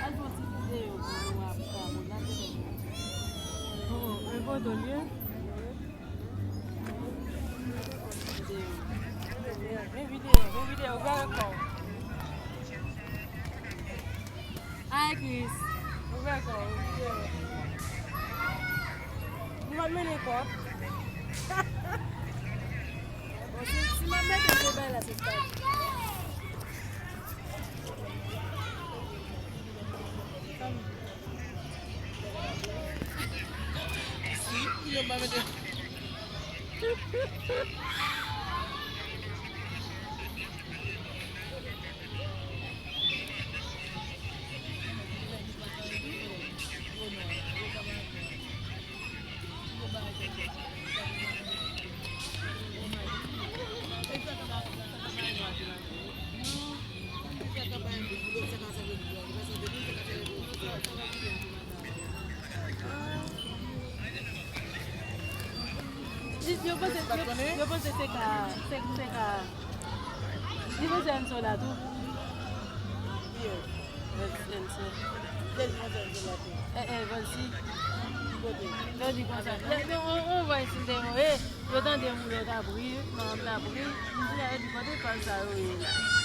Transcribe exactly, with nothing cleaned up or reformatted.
Al fè yon ti videyo pou nou ap ka abone. Oh, e foto l ye? Men videyo, men videyo, ouvè kò w. Ay, Chris. Ouvè kò w, videyo. Nou pa mennen kò. Bon, si, si m ap mete de bay la, se sa. Si, yo pa mete. Yo panse, yo, yo panse se ka, se, se ka. Li panse Enso la tou. Enso. Eh, eh, Vansi. Lè di konsa. Lè, lè, on, on vwa isit, eh, yo tande moun yo t ap ri, manman m t ap ri. M di, eh, di kote kòl sa yo ye la.